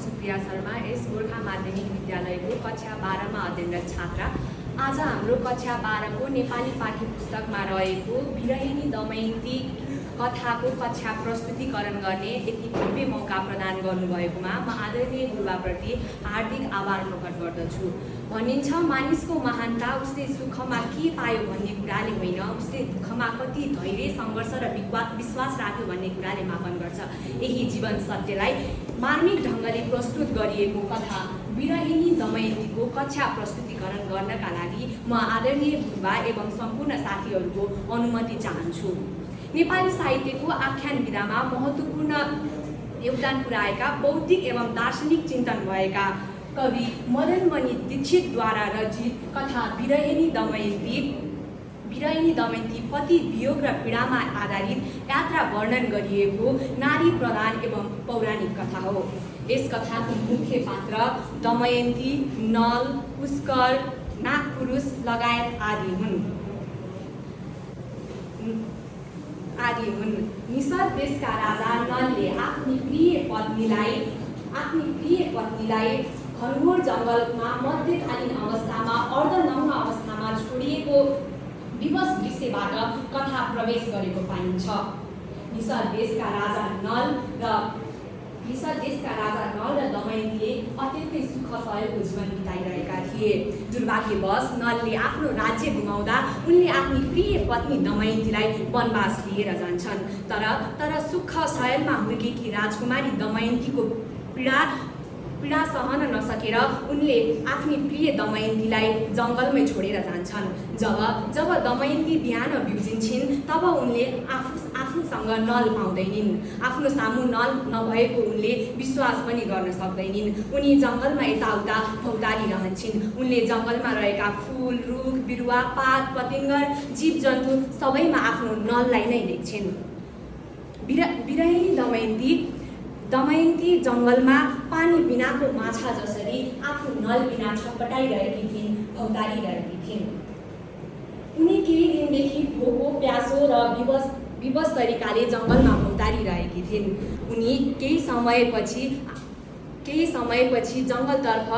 सुप्रिया शर्मा, यस गोर्खा माध्यमिक विद्यालयको कक्षा 12मा अध्ययनरत छात्रा। आज हाम्रो कक्षा 12को नेपाली पाठ्यपुस्तकमा रहेको बिरहिनी दमयन्ती कथाको कक्षा प्रस्तुतिकरण गर्ने यति भव्य मौका प्रदान गर्नुभएकोमा म आदरणीय गुरुबाप्रति हार्दिक आभार प्रकट गर्दछु। भनिन्छ मानिसको महानता उसले सुखमा के पायो भन्ने कुराले होइन, उसले दुःखमा कति धैर्य, सङ्घर्ष र विश्वास राख्यो भन्ने कुराले मापन गर्छ। यही जीवन सत्यलाई मार्मिक ढङ्गले प्रस्तुत गरिएको कथा बिरहिनी दमयन्तीको कक्षा प्रस्तुतिकरण गर्नका लागि म आदरणीय गुरुबा एवं सम्पूर्ण साथीहरूको अनुमति चाहन्छु। नेपाली साहित्यको आख्यान विधामा महत्त्वपूर्ण योगदान पुर्याएका बौद्धिक एवं दार्शनिक चिन्तन भएका कवि मदनमणि दीक्षितद्वारा रचित कथा बिरहिनी दमयन्ती पति वियोग र पीडामा आधारित यात्रा वर्णन गरिएको नारी प्रधान एवं पौराणिक कथा हो। यस कथाको मुख्य पात्र दमयन्ती, नल, पुष्कर, नागपुरुष लगायत आदि हुन्। मिसर देशका राजा नलले आफ्नी प्रिय पत्नीलाई घनघोर जङ्गलमा मध्यकालीन अवस्थामा अर्धनग्न अवस्थामा छोडिएको विवश दृश्यबाट कथा प्रवेश गरेको पाइन्छ। मिसर देशका राजा नल र दमयन्तीले अत्यन्तै सुख सहयोगको जीवन बिताइरहेका थिए। दुर्भाग्यवश नलले आफ्नो राज्य गुमाउँदा उनले आफ्नी प्रिय पत्नी दमयन्तीलाई वनवास लिएर जान्छन्। तर सुख शयनमा हुर्केकी राजकुमारी दमयन्तीको पीडा सहन नसकेर उनले आफ्नी प्रिय दमयन्तीलाई जङ्गलमै छोडेर जान्छन्। जब दमयन्ती बिहान बिउजिन्छन् तब उनले आफूसँग नल पाउँदैनिन्। आफ्नो सामु नल नभएको उनले विश्वास पनि गर्न सक्दैनिन्। उनी जङ्गलमा यताउता भौतारिरहन्छन्। उनले जङ्गलमा रहेका फुल, रुख, बिरुवा, पात, पतिङ्गर, जीवजन्तु सबैमा आफ्नो नललाई नै देख्छन्। बिरहिनी दमयन्ती जङ्गलमा पानी बिनाको माछा जसरी आफ्नो नल बिना छटपटाइरहेकी थिइन्, भौतारिरहेकी थिइन्। उनी केही दिनदेखि भोको, प्यासो र विवश तरिकाले जङ्गलमा भौतारिरहेकी थिइन्। उनी केही समयपछि जङ्गलतर्फ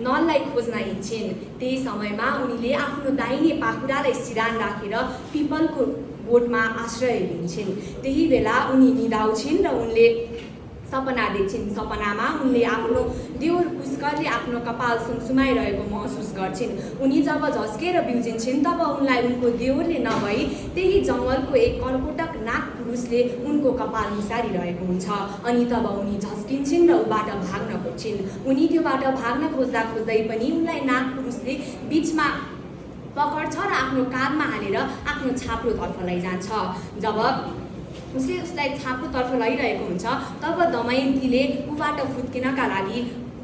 नललाई खोज्न हिँड्छिन्। त्यही समयमा उनीले आफ्नो दाहिने पाखुरालाई सिरान राखेर पिपलको बोटमा आश्रय लिन्छन्। त्यही बेला उनी निदाउँछिन् र उनले सपना देख्छिन्। सपनामा उनले आफ्नो देवर पुष्करले आफ्नो कपाल सुमसुमाइरहेको महसुस गर्छिन्। उनी जब झस्केर बिउजिन्छन् तब उनलाई उनको देवरले नभई त्यही जङ्गलको एक कर्कोटक नाग पुरुषले उनको कपाल मुसारिरहेको हुन्छ। अनि तब उनी झस्किन्छन् र ऊबाट भाग्न खोज्छिन्। उनी त्योबाट भाग्न खोज्दै पनि उनलाई नाग पुरुषले बिचमा पकड्छ र आफ्नो काँधमा हालेर आफ्नो छाप्रोतर्फ लैजान्छ। जब उसले उसलाई छाप्रोतर्फ लैरहेको हुन्छ तब दमयन्तीले ऊबाट फुत्किनका लागि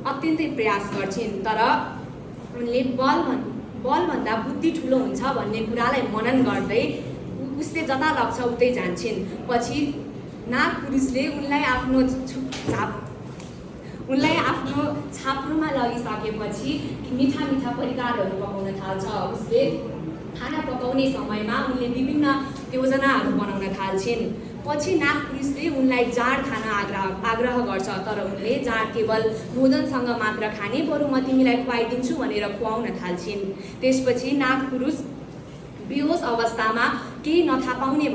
अत्यन्तै प्रयास गर्छिन्। तर उनले बलभन्दा बुद्धि ठुलो हुन्छ भन्ने कुरालाई मनन गर्दै उसले जता लग्छ उतै जान्छन्। पछि नाग पुरुषले उनलाई आफ्नो छाप्रोमा लगिसकेपछि मिठा परिकारहरू पकाउन थाल्छ। उसले खाना पकाउने समयमा उनले विभिन्न योजनाहरू बनाउन थाल्छिन्। पछि नाग पुरुषले उनलाई जाँड खान आग्रह गर्छ, तर उनले जाँड केवल भोजनसँग मात्र खाने, बरु म तिमीलाई खुवाइदिन्छु भनेर खुवाउन थाल्छिन्। त्यसपछि नाग पुरुष बेहोस अवस्थामा केही नथापाउने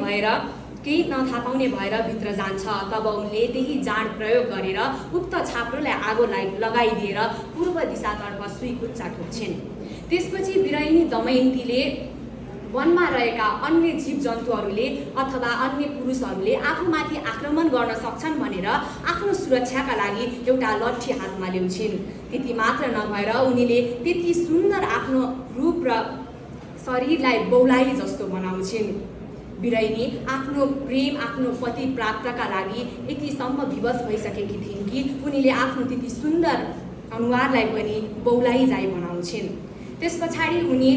भएर भित्र जान्छ। तब उनले त्यही जाँड प्रयोग गरेर उक्त छाप्रोलाई आगो लगाइदिएर पूर्व दिशातर्फ सुइकुच्चा ठोक्छिन्। त्यसपछि बिरहिनी दमयन्तीले वनमा रहेका अन्य जीवजन्तुहरूले अथवा अन्य पुरुषहरूले आफूमाथि आक्रमण गर्न सक्छन् भनेर आफ्नो सुरक्षाका लागि एउटा लट्ठी हातमा ल्याउँछिन्। त्यति मात्र नभएर उनीले त्यति सुन्दर आफ्नो रूप र शरीरलाई बौलाइ जस्तो बनाउँछिन्। बिरहिनी आफ्नो प्रेम, आफ्नो पति प्राप्तका लागि यतिसम्म विवश भइसकेकी थिइन् कि उनीले आफ्नो त्यति सुन्दर अनुहारलाई पनि बौलाइ जाइ बनाउँछिन्। त्यस पछाडि उनी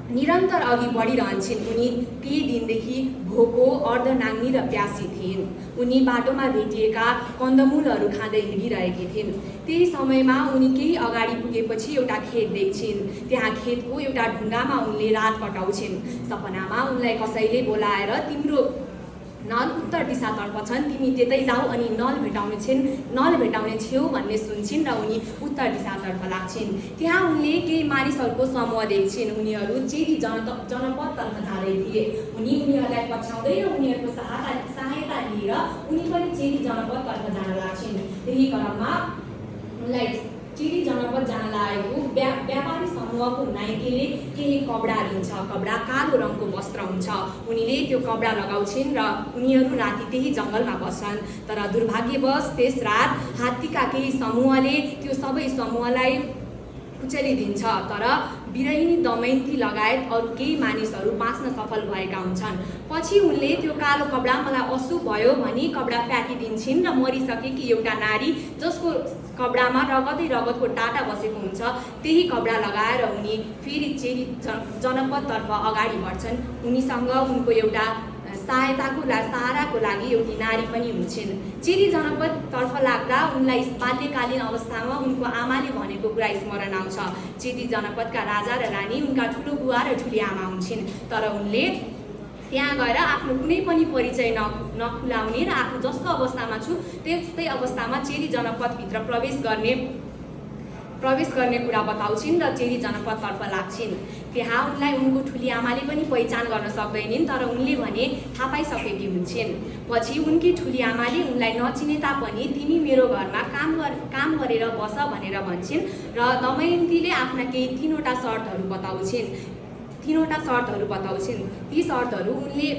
निरन्तर अघि बढिरहन्छन्। उनी केही दिनदेखि भोको, अर्धनाङ्गी र प्यासी थिइन्। उनी बाटोमा भेटिएका कन्दमूलहरू खाँदै हिँडिरहेकी थिइन्। त्यही समयमा उनी केही अगाडि पुगेपछि एउटा खेत देख्छिन्। त्यहाँ खेतको एउटा ढुङ्गामा उनले रात कटाउँछिन्। सपनामा उनलाई कसैले बोलाएर तिम्रो नल उत्तर दिशातर्फ छन्, तिमी त्यतै जाऊ अनि नल भेटाउने छेउ भन्ने सुन्छिन् र उनी उत्तर दिशातर्फ लाग्छिन्। त्यहाँ उनले केही मानिसहरूको समूह देख्छिन्, उनीहरू चेरी जनपदतर्फ जाँदै थिए। उनीहरूलाई पछ्याउँदै र उनीहरूको सहायता लिएर उनी पनि चेरी जनपदतर्फ जान लाग्छिन्। त्यही क्रममा उनलाई चेरी जनपद जान लागेको व्यापारी समूहको नाइकेले केही कपडा दिन्छ। कपडा कालो रङको वस्त्र हुन्छ। उनीले त्यो कपडा लगाउँछिन् र उनीहरू राति त्यही जङ्गलमा बस्छन्। तर दुर्भाग्यवश त्यस रात हात्तीका केही समूहले त्यो सबै समूहलाई कुचलिदिन्छ। तर बिरहिनी दमयन्ती लगायत अरू केही मानिसहरू बाँच्न सफल भएका हुन्छन्। पछि उनले त्यो कालो कपडा मलाई अशुभ भयो भनी कपडा फ्याँकिदिन्छन् र मरिसकेकी एउटा नारी जसको कपडामा रगतको टाटा बसेको हुन्छ त्यही कपडा लगाएर उनी फेरि चेरी जनपदतर्फ अगाडि बढ्छन्। उनीसँग उनको एउटा सहाराको लागि एउटी नारी पनि हुन्छन्। चेरी जनपदतर्फ लाग्दा उनलाई बाल्यकालीन अवस्थामा उनको आमाले भनेको कुरा स्मरण आउँछ। चेरी जनपदका राजा र रानी उनका ठुलो बुवा र ठुली आमा हुन्छन्। तर उनले त्यहाँ गएर आफ्नो कुनै पनि परिचय नखुलाउने र आफू जस्तो अवस्थामा छु त्यस्तै अवस्थामा चेरी जनपदभित्र प्रवेश गर्ने कुरा बताउँछिन् र चेरी जनपदतर्फ लाग्छिन्। त्यहाँ उनलाई उनको ठुली आमाले पनि पहिचान गर्न सक्दैनन्, तर उनले भने थाहा पाइसकेकी हुन्छन्। पछि उनकी ठुली आमाले उनलाई नचिने तापनि तिमी मेरो घरमा काम गरेर बस भनेर भन्छन् र दमयन्तीले आफ्ना केही तीनवटा शर्तहरू बताउँछिन्। ती शर्तहरू उनले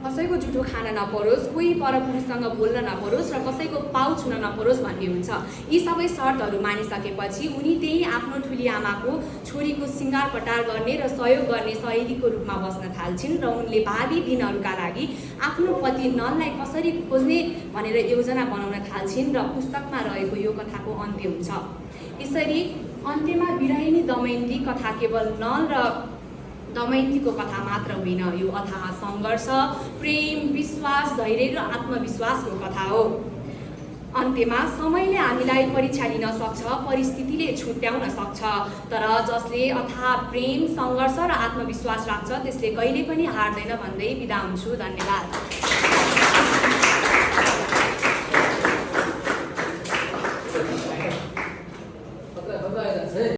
कसैको जुठो खान नपरोस्, कोही परपुरुषसँग बोल्न नपरोस् र कसैको पाउ छुन नपरोस् भन्ने हुन्छ। यी सबै शर्तहरू मानिसकेपछि उनी त्यही आफ्नो ठुली आमाको छोरीको सिँगार पटार गर्ने र सहयोग गर्ने सहेलीको रूपमा बस्न थाल्छिन् र उनले भावी दिनहरूका लागि आफ्नो पति नललाई कसरी खोज्ने भनेर योजना बनाउन थाल्छिन् र पुस्तकमा रहेको यो कथाको अन्त्य हुन्छ। यसरी अन्त्यमा बिरहिनी दमयन्ती कथा केवल नल र दमयन्तीको कथा मात्र होइन, यो अथाह सङ्घर्ष, प्रेम, विश्वास, धैर्य र आत्मविश्वासको कथा हो। अन्त्यमा समयले हामीलाई परीक्षा लिन सक्छ, परिस्थितिले छुट्याउन सक्छ, तर जसले अथाह प्रेम, सङ्घर्ष र आत्मविश्वास राख्छ त्यसले कहिले पनि हार्दैन भन्दै बिदा हुन्छु। धन्यवाद।